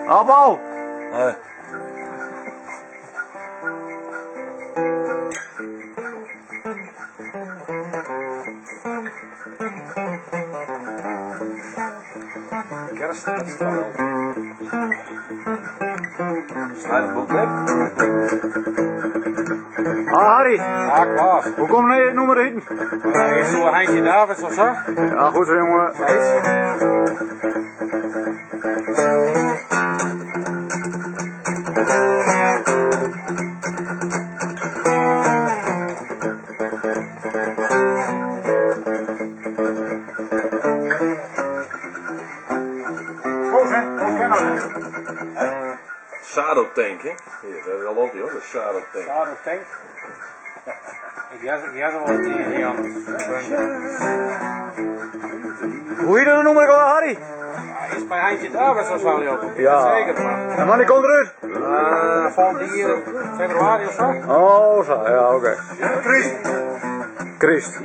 Appel! Hoi. Kerst, dat is toch wel. Sluit het boek weg. Ah, Harry, Ja, Klaas. hoe komt het nummer eten? Is zo'n Heintje Davids of zo? Ja, goed zo jongen. Goed hè, hoe ken dat? Shadow Tank, hè? Hier, dat is al op, joh, de Shadow Tank. Shadow Tank. Ik jas wel eens dingen niet anders. Hoe heet dat nummer, Harry? Ja, is bij Heintje Davids of zo, joh. Ja. Zeker, maar. En wanneer komt eruit? Volgend jaar, februari of zo. Oh, zo, ja, oké. Christ. Christ.